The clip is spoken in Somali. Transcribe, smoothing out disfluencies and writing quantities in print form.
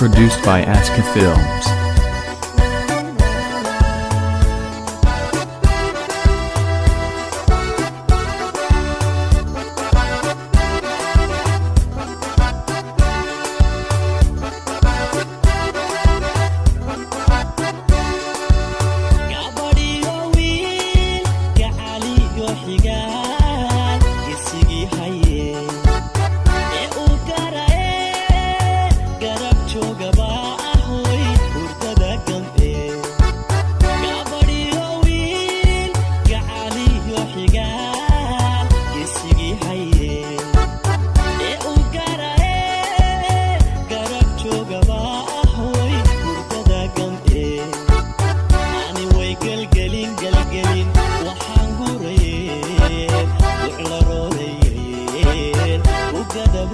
Produced by Aska Films. Gabadhiyo wiil, gacaliyo xigaal, gesigii haye ee uu garae garab joogaba ahoy hurdada gambe. Gabadhiyo wiil, gacaliyo xigaal, gesigii haye ee uu garae garab joogaba ahoy hurdada gambe. Ani way gelgelin gelgelin, waxaan gurayeen wucla roorayeen u gadab.